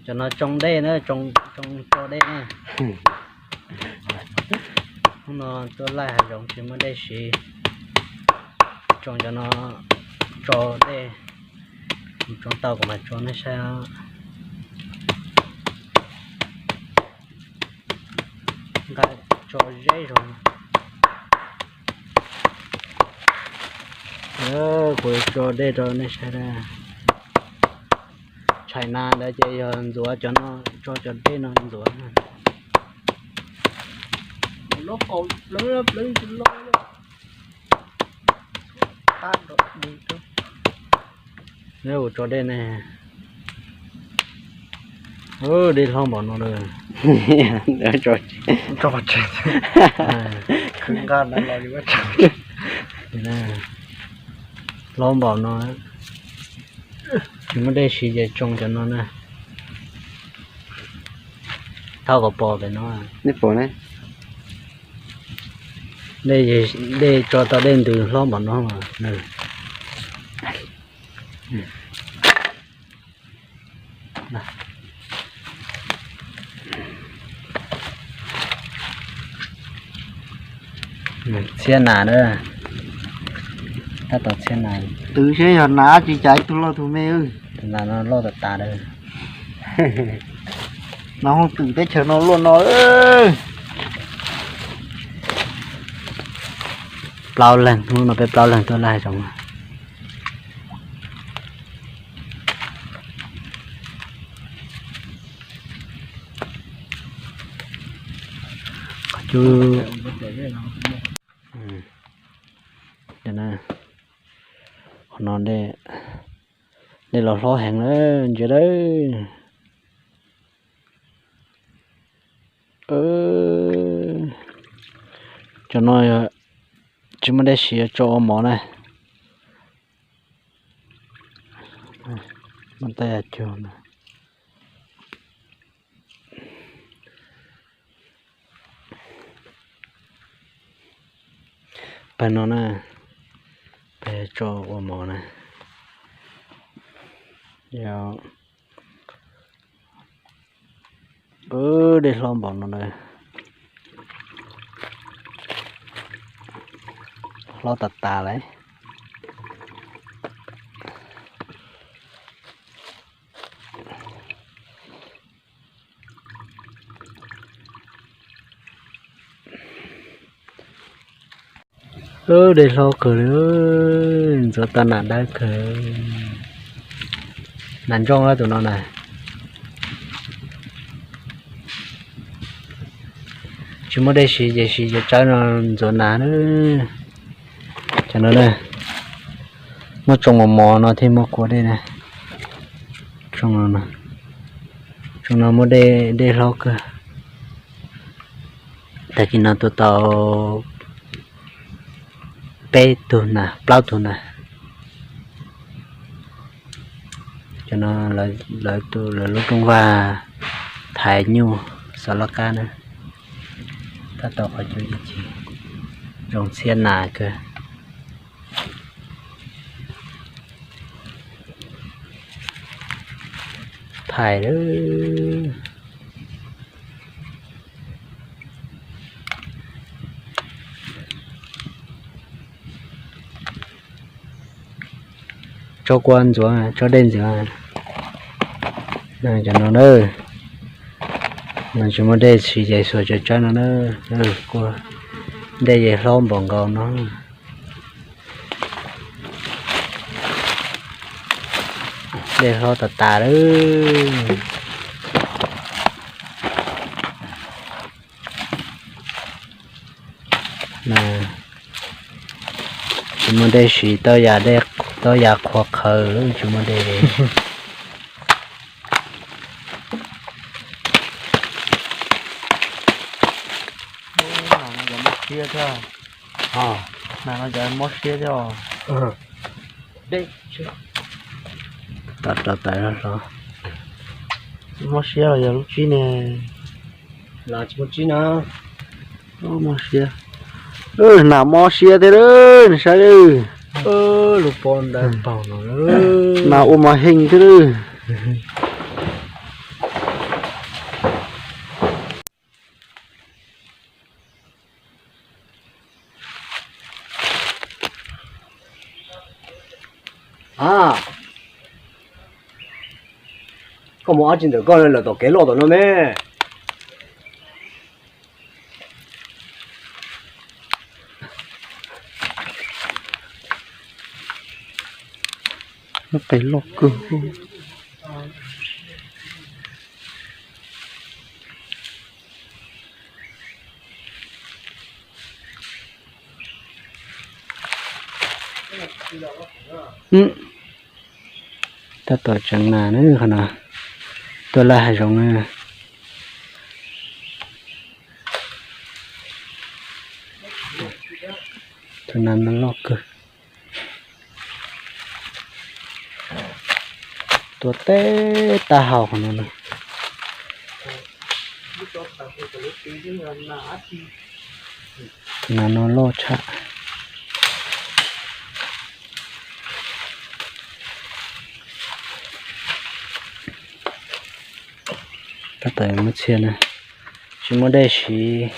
Cov no tsoo dej na, tsoo tso dej na. Hnub no tuaj laij hav zoov tsis muaj dej siv, tsoo cov no tso dej. Tsoo tau kuv mam tso nej saib. Nqa tso zeb zog. Kuv tso dej rau nej saib. Tshais nas ntawd ces yog ntxuav cov no, tso cov dej no ntxuav. Neb ua tso dej ne. Dej hlob npaum no lawm. Hlob npaum no, tsis muaj dej siv ces tsoo cov no na. Thauj kom pom pem no. Dej tso tau dej ntws hlob npaum no. Txhiab nas na. Tab tom txhiab nas. Twv seb yog nas tsis cas ib tug loj tug me. Tus nas no loj tas tas lawm. No hooj twm teb chaws no luaj no. Plaub leeg, hnub no peb plaub leeg tuaj laij zoov. Qhov cub, qhov no dej los hlob heev lawm ntsia lawm. Cov no tsis muaj dej siv yuav tso ua mov na. Muaj tej yam cuag no. Pawg no na, pawg tso ua mov na. Yog dej hlob npaum no na, hlob tas tas lawm. Dej hlob kawg li, ntxuav tau nas dawb kawg. Nas ntsooj tus no na. Tsis muaj dej siv ces siv cov tsawb no ntxuav nas na. Cov no na, muab tsoo mos mos no thiaj muaj kua dej na. Tsoo no, tsoo no muaj dej, dej hlob kawg. Tag kis no tua tau peb tug nas, plaub tug nas. Cov no lawv tus lawv lub rooj vag thaiv nyuj xov laj kab na. Tab tom qhov cub ib chim zoo txhiab nas kawg. Thaiv lawm. Tso kua ntxuav, tso dej ntxuav. Cov no na, no tsis muaj dej siv ces xuas cov tsawb no na. Kua dej ces hlob npaum nkaus no. Dej hlob tas tas lawm. Tsis muaj dej siv, tau yam dej, tau yam qhuav qhawv, tsis muaj dej. Mob siab thiab. Nas no cov mob siab thiab os. Tom rau tas hlo. Mob siab los yog lub tsib ne? Los tsis muaj tsib no. Mob siab. Nas mob siab thiab lawm, nws saib lawm. Lub pob ntawd paug no. Nas ua mos heej thiab lawm. A, koj mus ob tsi ntawm koj lawm tom kev loj tom no me. Lub qe loj kawg. Tab tom tseev nas na qhov no, tuaj laj hav zoov na. Tus nas no loj kawg. Tuaj teb tab hau qhov no na. Tus nas no loj tshaj. Tab tom muab txhia na, tsis muaj dej siv,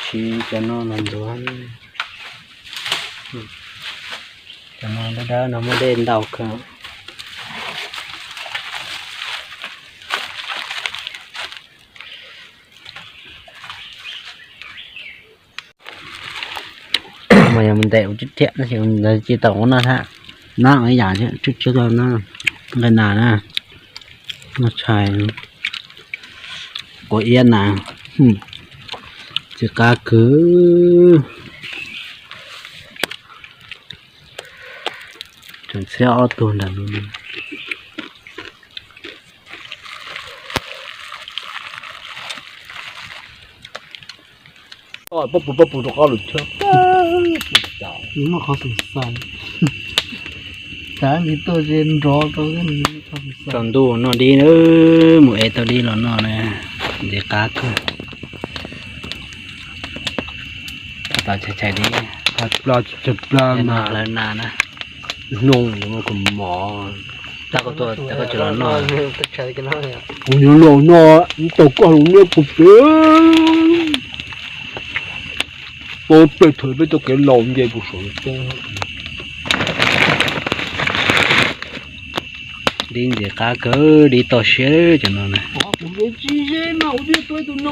siv cov no los ntxuav. Cov no dawb dawb no muaj dej ntau kawg. Mas yog mus ntes ua tib thiab no ces ntawd cia tau ua no thiab. Nab ib yam thiab, tshiab tshiab no, nqaij nas na, noj tshais, quav iab na, txiv qab kawg. Tseem txhiab ob tug ntawm no. Pob pus pob pus rau qab lus thiab. Noj qhov xum xais, tav nqis tuaj ze nrov rau. Tsaus ntuj noj dib na, mus ev tau dib los noj na, ntxim qab kawg. Tab tom chais chais dib, hlawv nas na. Hnub no kuv mov, tab koj tuaj tab koj tsis los noj. Kuv yuav los noj, tau koj los noj kuv pem. Peb peb thaum peb tau kev laus nce kuv saum teb. Dib ntxim qab kawg, dib toj siab cov no na. Kuv tsis ze mas kuv thiaj tua tus no.